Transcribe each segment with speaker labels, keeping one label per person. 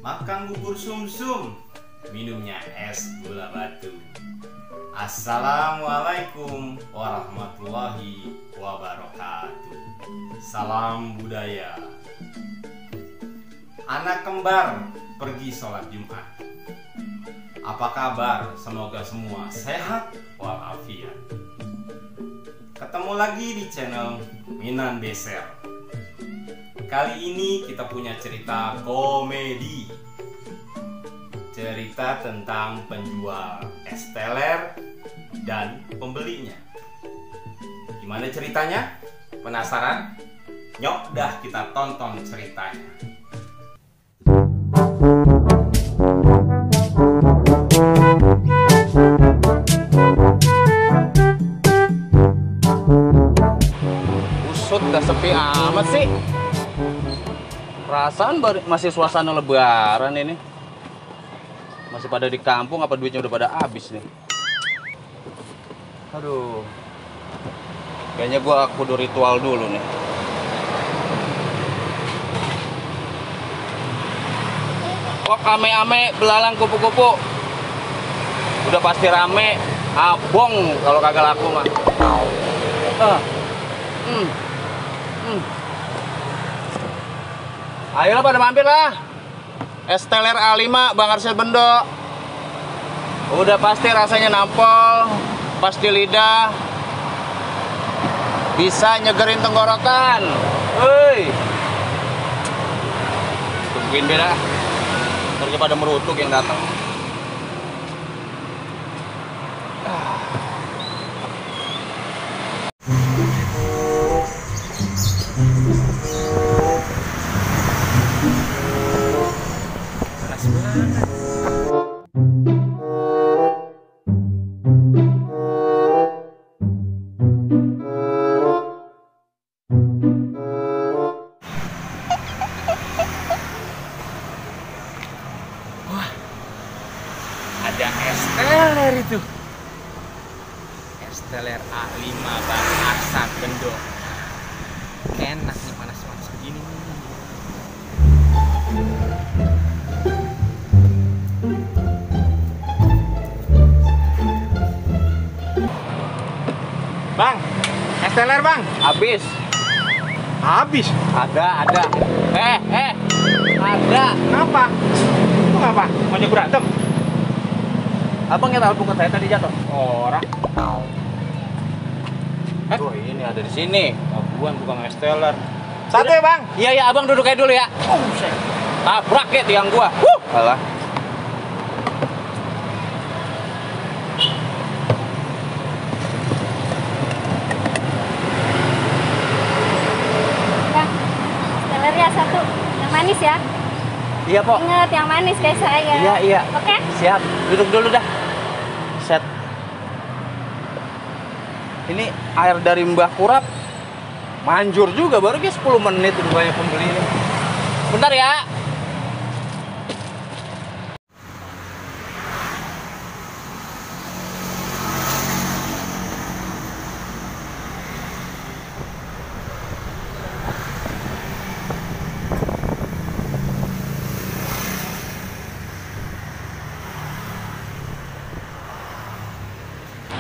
Speaker 1: makan bubur sumsum, minumnya es gula batu. Assalamualaikum warahmatullahi wabarakatuh. Salam budaya. Anak kembar pergi sholat Jumat. Apa kabar? Semoga semua sehat walafiat. Ketemu lagi di channel Minan Beser. Kali ini kita punya cerita komedi. Cerita tentang penjual es teler dan pembelinya. Gimana ceritanya? Penasaran? Nyok dah kita tonton ceritanya.
Speaker 2: Usut dah sepi amat sih. Perasaan masih suasana lebaran ini. Masih pada di kampung apa duitnya udah pada habis nih. Aduh. Kayaknya gua kudu ritual dulu nih. Kok ame-ame belalang kupu-kupu. Udah pasti rame, abong kalau kagak laku mah. Ayolah pada mampir lah. Es teler A5 Bang Arsel Bendo. Udah pasti rasanya nampol, pas di lidah, bisa nyegerin tenggorokan. Hei, tungguin beda. Terus pada merutuk yang datang.
Speaker 1: Ada es teler itu. Es teler A5 Bang Arsel Bendo. Enak nih panas-panas begini. Bang, es teler bang.
Speaker 2: Habis.
Speaker 1: Habis.
Speaker 2: Ada. Ada.
Speaker 1: Kenapa? Itu ngapa? Mau berantem?
Speaker 2: Abang yang alpukat saya tadi jatuh.
Speaker 1: Orang.
Speaker 2: Oh, ini ada di sini.
Speaker 1: Abuan bukan es teler.
Speaker 2: Satu ya, Bang? Iya, Abang duduk aja dulu ya. Oh, tabrak ya tiang gua. Alah.
Speaker 3: Bang, teler ya satu. Yang manis ya?
Speaker 2: Iya, Pok.
Speaker 3: Ingat yang manis kayak saya.
Speaker 2: Iya.
Speaker 3: Oke?
Speaker 2: Siap. Duduk dulu dah. Set. Ini air dari Mbah Kurap. Manjur juga, baru kayak 10 menit udah banyak pembelinya. Bentar ya.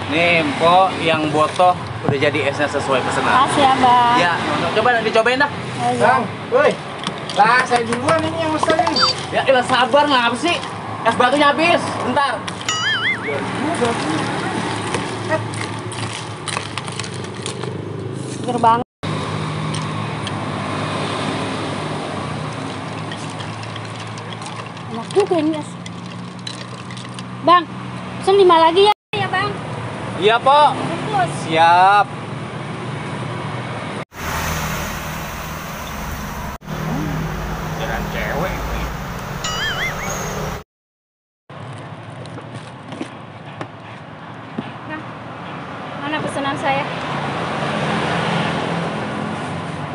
Speaker 2: Nih, Mpok, yang botoh udah jadi esnya sesuai pesanan.
Speaker 3: Makasih ya, Bang.
Speaker 2: Ya, coba dicobain dah.
Speaker 3: Oh, iya.
Speaker 1: Bang, woi. Lah, saya duluan ini yang mesen ini.
Speaker 2: Ya, ilah sabar lah, apa sih? Es batunya habis, bentar.
Speaker 3: Seger banget. Enak juga ini es. Bang, pesen 5 lagi ya, Bang.
Speaker 2: Iya, Pok.
Speaker 3: Bungkus.
Speaker 2: Siap.
Speaker 1: Jalan cewek.
Speaker 3: Bang, mana pesanan saya?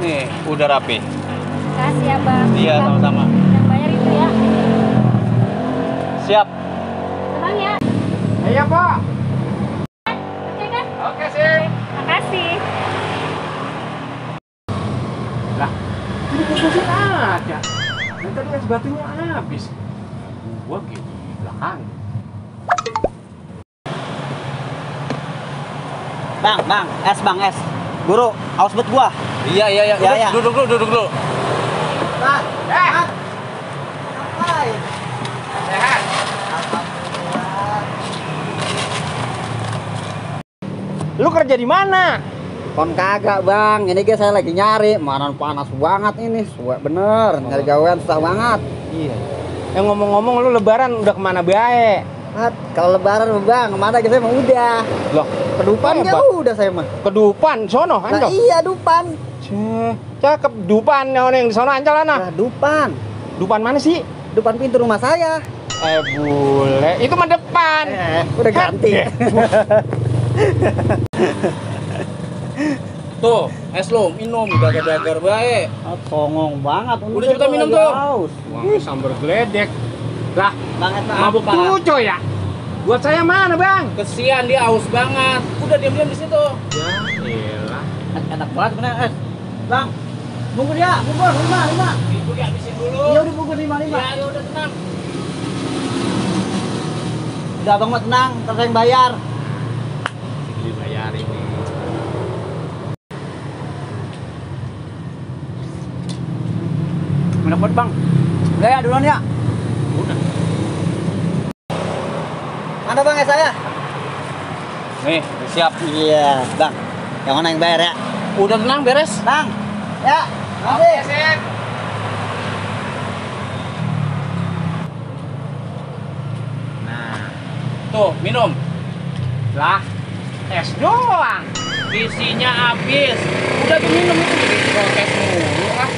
Speaker 2: Nih, udah rapi.
Speaker 3: Makasih ya, Bang.
Speaker 2: Iya,
Speaker 3: Bang,
Speaker 2: sama-sama.
Speaker 3: yang bayar itu ya.
Speaker 2: Siap.
Speaker 3: Tenang ya.
Speaker 1: Iya, Pak.
Speaker 3: Oke kan?
Speaker 1: Oke, sih.
Speaker 3: Makasih.
Speaker 1: Lah, ini bungkusnya ada. Yang tadi es es batunya habis. Gua di belakang.
Speaker 4: Bang, es. Guru, haus bet gua.
Speaker 2: Iya.
Speaker 4: Ya.
Speaker 2: Duduk dulu.
Speaker 4: Bang,
Speaker 1: Eh.
Speaker 4: ngapain?
Speaker 1: Sehat.
Speaker 5: Lu kerja di mana?
Speaker 4: Kon kagak bang, ini guys saya lagi nyari. Mana panas banget ini, suwe bener. Nyari gawean susah banget.
Speaker 5: Iya. Ngomong-ngomong lu lebaran udah kemana bae?
Speaker 4: Kalau lebaran bang, kemana guys saya mah udah.
Speaker 5: Loh,
Speaker 4: Kedupan ya
Speaker 5: hebat.
Speaker 4: udah saya mah.
Speaker 5: Kedupan sono
Speaker 4: Nah
Speaker 5: Ancol.
Speaker 4: iya Dupan.
Speaker 5: Cakep Dupan yang di sono Ancol ana.
Speaker 4: Nah Dupan.
Speaker 5: Dupan mana sih?
Speaker 4: Dupan pintu rumah saya.
Speaker 5: Bule. Itu mah depan.
Speaker 4: Udah ganti.
Speaker 2: Tuh, es lo minum dagar-dagar bae.
Speaker 4: Songong banget.
Speaker 2: Udah cepetan minum tuh.
Speaker 5: Wah, sambar geledek. Lah,
Speaker 4: Banget
Speaker 5: mabuk tuco ya? Buat saya mana, Bang?
Speaker 2: Kesian dia haus banget. Udah diam-diam di situ.
Speaker 5: Ya, elah.
Speaker 4: Enak banget bener es. Bang, bungkus ya, bungkus 5.
Speaker 2: Itu dihabisin dulu.
Speaker 4: Iya udah bungkus 5.
Speaker 2: Ya udah tenang.
Speaker 4: Udah abang mah tenang, ntar saya yang bayar.
Speaker 5: Dibayarin nih.
Speaker 4: Enak banget bang. Udah ya duluan ya.
Speaker 5: Udah.
Speaker 4: Mana bang es saya?
Speaker 2: Nih, siap.
Speaker 4: Iya bang. Yang mana yang bayar ya?
Speaker 2: Udah tenang beres.
Speaker 4: Bang. Ya. Makasih.
Speaker 1: Sip.
Speaker 5: Nah,
Speaker 2: Tuh, minum.
Speaker 5: lah es doang.
Speaker 2: Isinya habis. Udah diminum itu jadi protes mulu ah.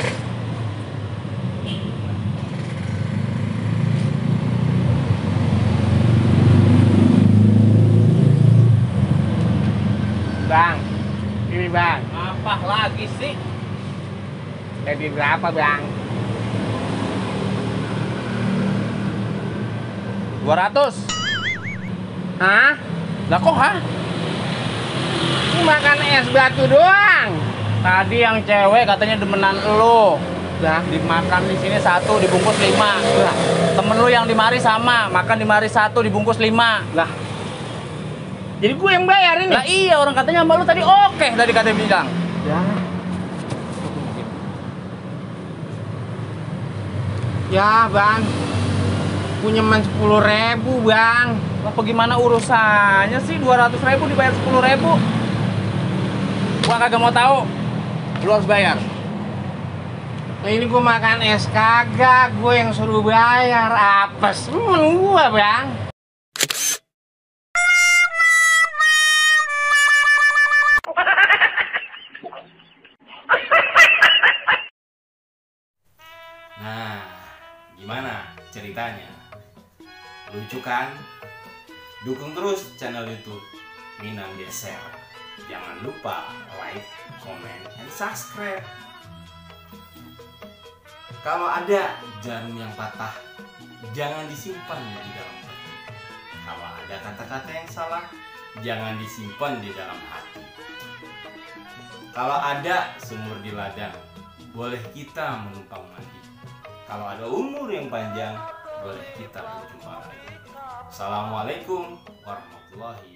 Speaker 5: Bang. Ini, Bang.
Speaker 2: Apa lagi sih?
Speaker 5: Jadi berapa, Bang?
Speaker 2: 200.
Speaker 5: Hah?
Speaker 2: Lah kok hah?
Speaker 5: Ini makan es batu doang.
Speaker 2: Tadi yang cewek katanya demenan lo.
Speaker 5: Lah,
Speaker 2: Dimakan di sini 1 dibungkus 5.
Speaker 5: lah,
Speaker 2: Temen lu yang di mari sama, makan di mari 1 dibungkus 5.
Speaker 5: lah. Jadi gue yang bayar ini.
Speaker 2: Lah iya, orang katanya sama lu tadi oke dari kata bilang.
Speaker 5: Ya. Ya, Bang. Punya man 10.000, Bang.
Speaker 2: Apa gimana urusannya sih 200.000 dibayar 10.000? Gua kagak mau tahu. Lu harus bayar.
Speaker 5: Nah, ini gue makan es kagak, gue yang suruh bayar. Apes, gue, Bang.
Speaker 1: Nah, gimana ceritanya? Lucu kan? Dukung terus channel YouTube Minang Geser. Jangan lupa like, comment, and subscribe. Kalau ada jarum yang patah, jangan disimpan di dalam hati. Kalau ada kata-kata yang salah, jangan disimpan di dalam hati. Kalau ada sumur di ladang, boleh kita menumpang mandi. Kalau ada umur yang panjang, boleh kita berjumpa lagi. Assalamualaikum warahmatullahi wabarakatuh.